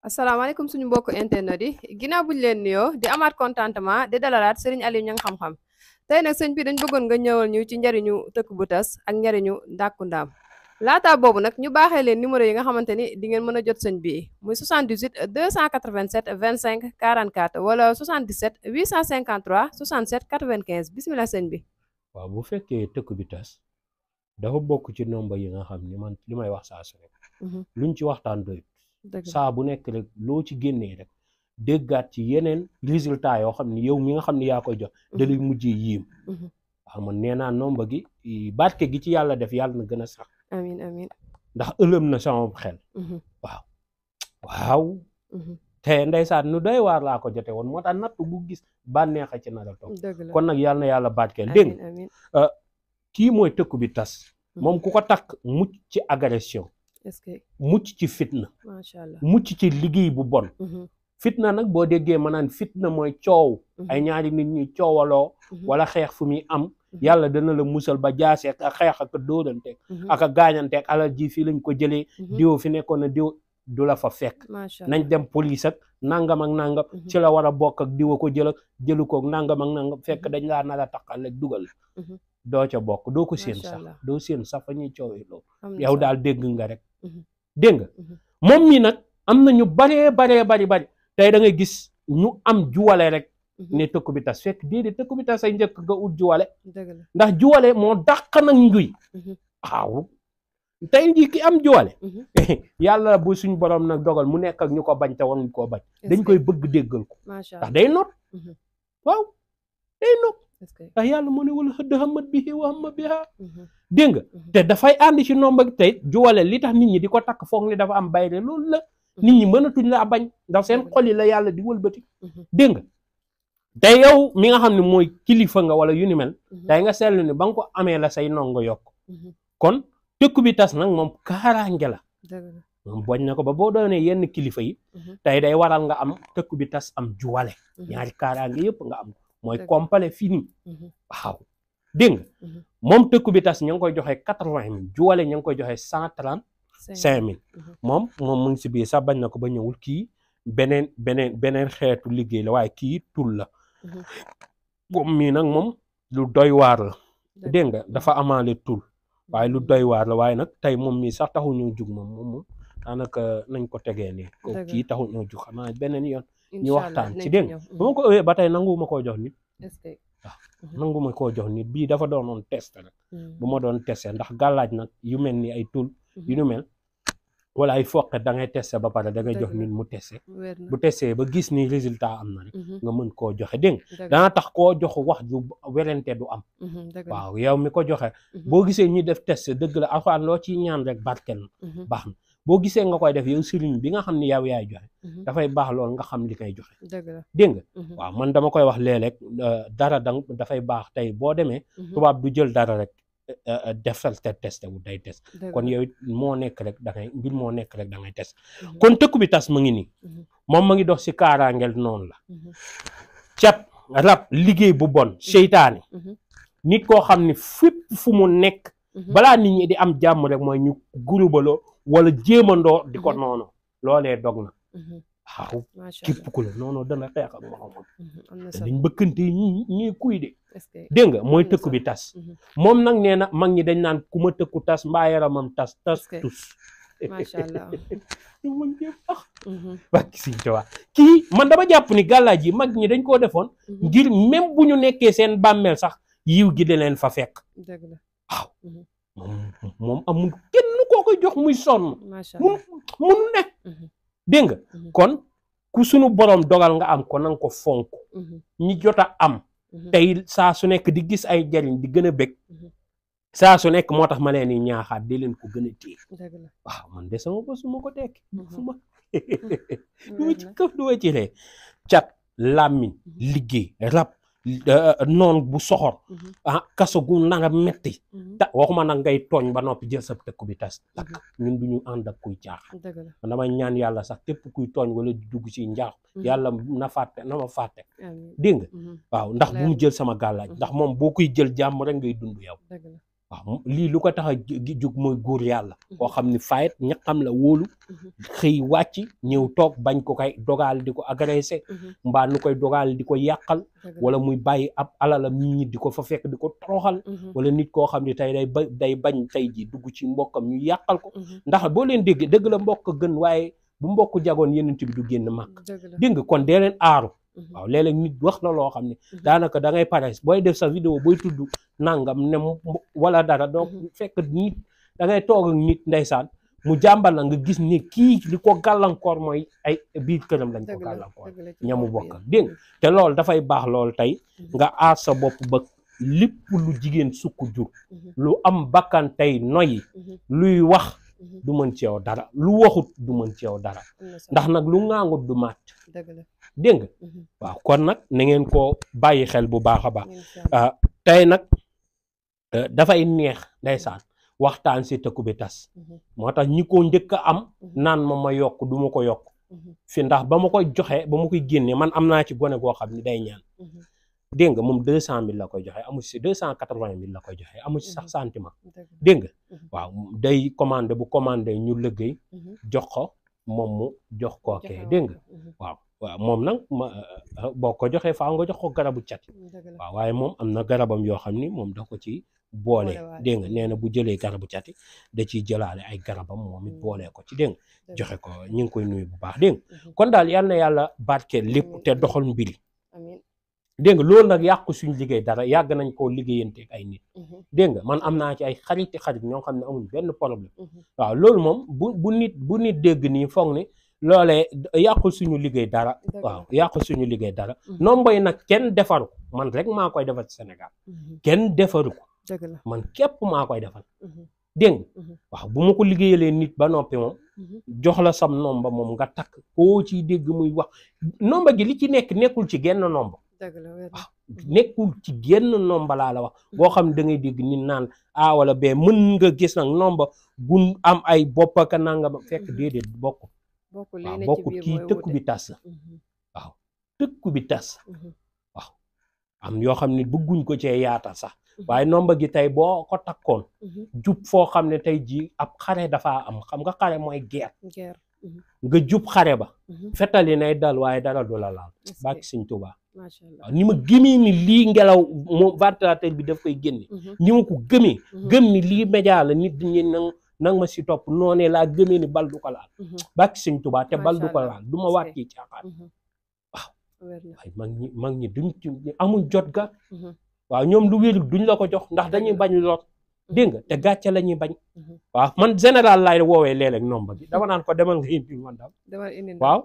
asalaamaaleykum suñu mbokk internet yi ginnaaw buñ leen nuyoo di amaat contentement di dalalaat Serigne Aliou Niang xam-xam tey nag sëñ bi dañ bëggoon nga ñëwal ñu ci njariñu tëkk bu tas ak njariñu ndàkku ndaam laataa boobu nag ñu baaxee leen numéro yi nga xamante ni di ngeen mën a jot sëñ bi muy 78 287 25 44 wala 77 853 67 95 bisimilah sëñ bi. waaw bu fekkee tëkk bi tas dafa bokk ci nomba yi nga xam ni man li may wax saa su rek luñ ci waxtaan doy saa bu nekk rek loo ci génnee rek déggaat ci yeneen résultat yoo xam ni yow mi nga xam ni yaa koy jox da lay mujjee yiim waaw man nee naa nomba gi barke gi ci yàlla def yàlla na gën a sax amiin amiin ndax ëlëm na sama xel waaw te ndeysaan nu doy waar laa ko jote woon moo tax natt bu gis bànneexa ci nara toog kon nag yàlla na yàlla barkeel dégg kii mooy tëkku bi tas moom ku ko takk mucc ci agression mucc ci fitna macha allah mucc ci liggéey bu bon fitna nag boo déggee ma naan fitna mooy coow ay ñaari nit ñi coowaloo wala xeex fu muy am yàlla dana la musal ba jaasee ak xeex ak dóoranteeg ak a gaañanteeg alal ji fii lañ ko jëlee diw fi nekkoon na diw du la fa fekk nañ dem police ak nangam ak nangam ci la war a bokk ak diwa ko jël ak jëlu ko nangam ak nangam fekk dañ laa nar a taqal rek dugal doo ca bokk doo ko séen sax doo séen sax fa ñuy coowee loolu yow daal dégg nga rek dégg nga moom mi nag am na ñu bari tey da ngay gis ñu am juwale rek ne tëkku bi tas fekk déedéet tëkku bi tas ay njëkk nga ut juwale ndax juwale moo dàq nag njuy waaw tey jii ki am juwale yàlla bu suñ borom nag dogal mu nekk ak ñu ko bañ te waruñ koo bañ dañ koy bëgg déggal ko ndax day not waaw day not ndax yàlla mu ne wala xëdd xamat bi wa xama biha dégg nga te dafay ànd ci nomba tey juwale li tax nit ñi di ko takk foog ni dafa am bayre loolu la nit ñi mënatuñ la bañ ndax seen xol yi la yàlla di wëlbati dégg nga te yow mi nga xam ne mooy kilifa nga wala yu ni mel tey nga seetlu ni ba nga ko amee la say nongo yokk kon tëkku bi tas nag moom kaaraange la moom boñ na ko ba boo doonee yenn kilifa yi tey day waral nga am tëkku bi tas am juwale ñaari kaaraange yëpp nga am mooy complet fini waaw dégg nga moom tëkku bi tas ña ngi koy joxe 80 000 juwale ña ngi koy joxe 135 000 moom mu ngi si biir sax bañ na ko ba ñëwul kii beneen xeetu liggéey la waaye kii tul la moom mii nag moom lu doy waar la dégg nga dafa amaale tul waaye lu doy waar la waaye nag tey moom mii sax taxu ñoo jug moom daanaka nañ ko tegee nii ko kii taxu ñoo jug xanaa beneen yoon ñu waxtaan ci dégg nga bu ma ko ëwee ba tey nanguwuma koo jox nit waaw nanguma koo jox nit bii dafa doonoon test rek bu ma doon testé ndax gàllaaj nag yu mel ni ay tul yu nu mel wala ay foqet da ngay testé ba pare da ngay jox nit mu testé bu testé ba gis ni résultat am na rek nga mën koo joxe dégg nga dana tax koo jox wax ju werante du am waaw yow mi ko joxe boo gisee ñuy def test dëgg la alxuraan loo ciy ñaan rek barkel na baax na boo gisee nga koy def yow sëriñ bi nga xam ne yow yaay joxe dafay baax lool nga xam li koy joxe dégg nga waaw man dama koy wax léeg-léeg dara dafay baax tey boo demee tubaab du jël dara rek defal te testé wu day test kon yow moo nekk rek da ngay mbir moo nekk rek da ngay test kon tëkku bi tas ma ngi nii moom ma ngi dox si kaaraangel noonu la cat rab liggéey bu bon seytaane nit koo xam ne fépp fu mu nekk balaa nit ñi di am jàmm rek mooy ñu gurubaloo wala jéemandoo di ko noonu loolee dog na waaw képp ku la noonu dana xeex ak moromam te dañ bëkkante ñi kuy de dégg nga mooy tëkku bi tas moom nag nee na mag ñi dañ naan ku ma tëkku tas mbaa yaramam tas tus macha allah ñu mën jee baax wàkki siñ te waa kii man dama jàpp ni gàllaaj yi mag ñi dañ koo defoon ngir même bu ñu nekkee seen bàmmeel sax yiw gi da leen fa fekk waaw moom amul kenn koo koy jox muy sonn mun ne dégg nga kon ku sunu borom dogal nga am ko nanga ko fonk ñi jot a am tey saa su nekk di gis ay jariñ di gën a bëgg saa su nekk moo tax ma leen di ñaaxaat di leen ko gën a téye waaw man de sama bos ma ko tekki fu ma du ma ci këf du ma ci ree cat làmmiñ liggéey rab noon bu soxor kaso gu nanga metti ta waxuma nag ngay tooñ ba noppi jël sa tëkku bi tas ñun du ñu ànd ak kuy caaxaan man damay ñaan yàlla sax képp kuy tooñ wala di dugg ci njaax yàlla na ma fàtte dégg nga waaw ndax bu mu jël sama gàllaaj ndax moom boo koy jël jàmm rek ngay dund yow waaw lii lu ko tax a jug mooy góor yàlla koo xam ni fayet ñaqam la wóolu xëy wàcc ñëw toog bañ ko koy dogal di ko agressé mbaa nu koy dogal di ko yàqal wala muy bàyyi ab alalam nit ñi di ko fa fekk di ko toroxal wala nit koo xam ne tey day bañ tey ji dugg ci mbokkam ñu yàqal ko ndax boo leen dégg dëgg la mbokk gën waaye bu mbokk jagoon yenent bi du génn màkk dégg nga kon dee leen aaru waaw léeg-léeg nit wax la loo xam ne daanaka da ngay pare booy def sa vidéo booy tudd nangam ne wala dara donc fekk nit da ngay toog ak nit ndeysaan mu jàmbal la nga gis ne kii li ko gàllankoor mooy ay biir këram lañ ko gàllankoor ñamu bokk dégg te loolu dafay baax loolu tey nga aar sa bopp ba lépp lu jigéen sukk jur lu am bakkan tey noyyi luy wax du mën ci yow dara lu waxut du mën ci yow dara ndax nag lu ŋaangut du màtt dégg nga waaw kon nag na ngeen ko bàyyi xel bu baax a baax tey nag dafay neex ndeysaan waxtaan si tëkku bi tas moo tax ñi ko njëkk a am naan ma yokk du ma ko yokk fi ndax ba ma koy joxe ba ma koy génne man am naa ci gone goo xam ne day ñaan dégg nga moom 200 000 la koy joxe amu si 280 000 la koy joxe amu si sax sentiment dégg nga waaw day commandé bu commandé ñu liggéey jox ko moom mu jox kookee dégg nga waaw moom nag boo ko joxee faaw nga jox ko garabu cati waaw waaye moom am na garabam yoo xam ni moom da ko ci boole dégg nga nee na bu jëlee garabu cati da ciy jëlaale ay garabam moom it boolee ko ci dégg nga joxe ko ñu ngi koy nuyu bu baax dégg nga kon daal yal na yàlla barkeel lépp te doxal mbiri dégg nga loolu nag yàqu suñu liggéey dara yàgg nañ koo liggéeyanteeg ay nit dégg nga man am naa ci ay xarit ñoo xam ne amuñ benn problème waaw loolu moom bu nit dégg nii foog ni loolee yàqul suñu liggéey dara waaw yàqul suñu liggéey dara nomba yi nag kenn defaru ko man rek maa koy defal ci Sénégal kenn defaru ko man képp maa koy defal dégg nga waaw bu ma ko liggéeyalee nit ba noppi moom jox la sam nomba moom nga takk koo ciy dégg muy wax nomba gi li ci nekkul ci genn nomba waaw nekkul ci genn nomba laa la wax boo xam ne da ngay dégg nit naan A wala B mën nga gis nag nomba gun am ay bopp ak nangam fekk déedéet bokkul waaw bokkul kii tëkku bi tas la waaw tëkku bi tas waaw am yoo xam ne bëgguñ ko cee yaata sax waaye nomba gi tey boo ko takkoon jub foo xam ne tey ji ab xare dafaa am xam nga xare mooy guerre nga jub xare ba fetali nay dal waaye dara du la laal bàkki Sëñ Tuubaa waaw ni ma gëmee ni lii ngelaw moom ventilateur bi daf koy génne ni ma ko gëmee gëm ni lii média la nit ñi nang ma si topp noonee laa gëmee ni bal du ko laal bàkki Sëñ Tuubaa te bal du ko laal du ma waat ci caaxaan waaw waaye mag ñi duñ ci amuñ jot ga waaw ñoom lu wéru duñ la ko jox ndax dañuy bañ lor dégg nga te gàcce la ñuy bañ waaw man général laay woowee léeg-léeg nomba bi dama naan ko demal nga indi man daal waaw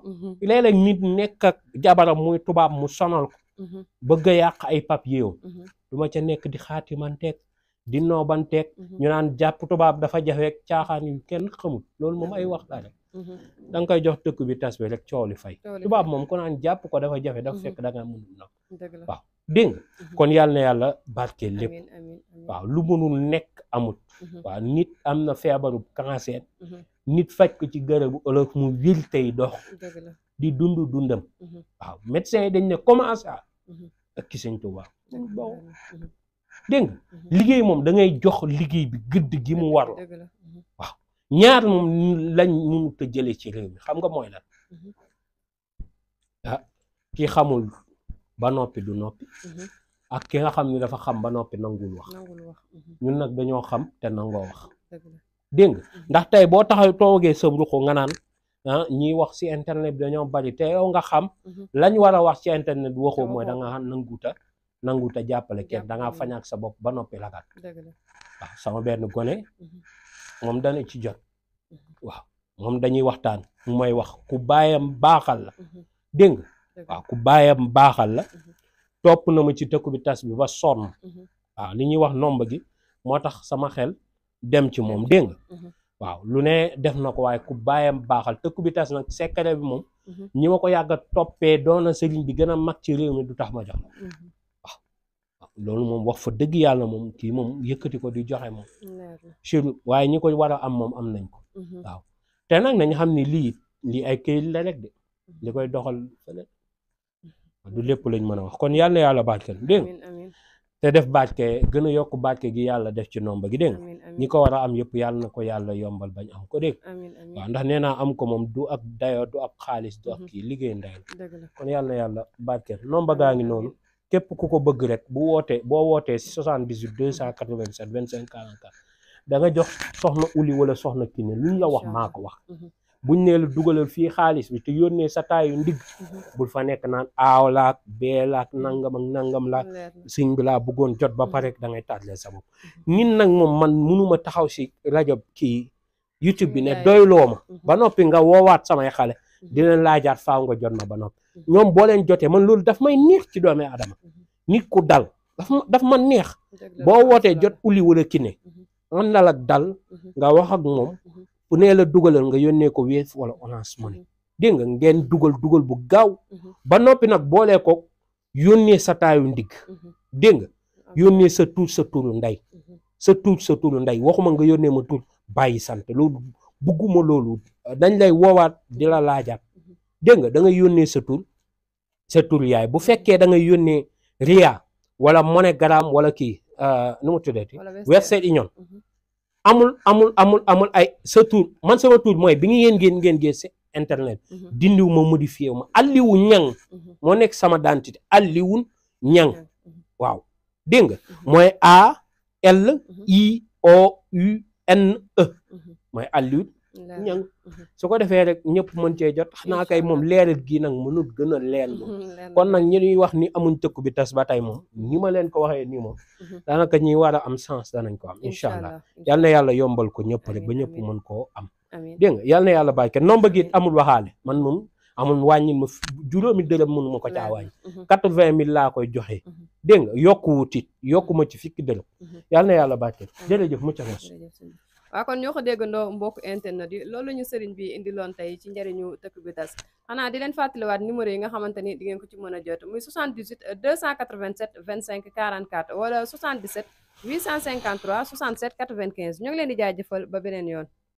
léeg-léeg nit nekk ak jabaram muy tubaab mu sonal ko bëgg a yàq ay papier du ma ca nekk di xaatimanteeg di noobanteeg ñu naan jàpp tubaab dafa jafeek caaxaan yu kenn xamul loolu moom ay wax la rek da nga koy jox dëkk bi tas bi rek coow li fay tubaab moom ku naan jàpp ko dafa jafe dafa fekk da nga mënul nag waaw dégg nga kon yàlla na yàlla barkeel lépp waaw lu mënul nekk amut waaw nit am na feebaru cancer nit faj ko ci garabu ëllëg mu wér tey dox di dundam waaw médecin yi dañ ne commencé ak ki Sëñ Tuubaa bon dégg nga liggéey moom da ngay jox liggéey bi gëdd gi mu war waaw ñaar moom lañ mënut a jëlee ci réew mi xam nga mooy lan ki xamul ba noppi du noppi ak ki nga xam ni dafa xam ba noppi nangul wax ñun nag dañoo xam te nangoo wax dégg nga ndax tey boo taxaw toogee sa ruq nga naan ñiy wax ci internet bi dañoo bari te yow nga xam lañ war a wax ci internet bi waxoo mooy da nga nanguta jàppale kenn da ngaa fañaak sa bopp ba noppi lagat waaw sama benn gone moom dana ci jot waaw moom dañuy waxtaan mu may wax ku baayam baaxal la dégg nga waaw ku baayam baaxal la topp na ma ci tëkku bi tas bi ba sonn waaw li ñuy wax nomba gi moo tax sama xel dem ci moom dégg nga waaw lu ne def na ko waaye ku baayam baaxal tëkku bi tas nag secret bi moom ñi ma ko yàgg a toppee doona sëriñ bi gën a mag ci réew mi du tax ma jox la waaw loolu moom wax fa dëgg yàlla moom kii moom yëkkati ko di joxe moom sur waaye ñi ko war a am moom am nañ ko waaw te nag nañ xam ni lii ay këyit la rek de li koy doxal fële du lépp lañ mën a wax kon yàlla na yàlla barkeel dégg te def barke gën a yokk barke gi yàlla def ci nomba gi dégg nga amiin amiin ñi ko war a am yëpp yàlla na ko yàlla yombal bañ am ko dégg amiin amiin waaw ndax nee naa am ko moom du ak dayo du ak xaalis du ak kii liggéey ndey la dëgg la kon yàlla na yàlla barke nomba gaa ngi noonu képp ku ko bëgg rek boo wootee si 78 287 25 44 da nga jox soxna uli wala soxna Kiné luñ la wax maa ko wax buñ nee la dugalal fii xaalis bi te yónnee sa taayu ndigg bul fa nekk naan aaw laak bee laak nangam ak nangam laak sëñ bi laa bëggoon jot ba pare da ngay tàllee sa bopp nit nag moom man munuma taxaw si rajo kii YouTube bi ne doyloo ma ba noppi nga woowaat samay xale dina laajaat faaw nga jot ma ba noppi ñoom boo leen jotee man loolu daf may neex ci doomi adama nit ku dal daf ma neex boo wootee jot uli wala Kiné man na la dal nga wax ak moom bu nee la dugalal nga yónnee ko Wave wala Orange Money dégg nga ngeen dugal bu gaaw ba noppi nag boolee ko yónnee sa taayu ndigg dégg nga yónnee sa turu ndey sa turu ndey waxuma nga yónnee ma tur bàyyi sant loolu bugguma loolu dañ lay woowaat di la laajaat dégg nga da nga yónnee sa tur yaay bu fekkee da ngay yónnee Ria wala MoneyGram wala kii nu mu tuddati Western Union amul ay sa tur man sama tur mooy bi ngeen gis internet dindiw ma modifié ma Aliou Niang moo nekk sama identité Aliou Niang waaw dégg nga mooy ALIOUNE mooy Aliou Niang su ko defee rek ñëpp mën cee jot xanaa kay moom leeral gi nag mënut gën a leer moom kon nag ñi ñuy wax ni amuñ tëkku bi tas ba tey moom ni ma leen ko waxee nii moom daanaka ñi war a am chance danañ ko am incha allah yal na yàlla yombal ko ñëpp rek ba ñëpp mën koo am dégg nga yal na yàlla bàyyi kenn nomba gi amul waxaale man moom amul wàññi ma juróomi dërëm mënu ma ko caa wàññi 80 000 laa koy joxe dégg nga yokkuwut it yokku ma ci fukki dërëm yal na yàlla bàyyi kenn jërëjëf mucc waaw kon ñoo ko déggandoo mbokk internet yi loolu ñu sëriñ bi indi loon tey ci njëriñu tëkk bi tas xanaa di leen fàttaliwaat numéro yi nga xamante ni di ngeen ko ci mën a jot muy 78 287 25 44 wala 77 853 67 95 ñoo ngi leen di jaajëfal ba beneen yoon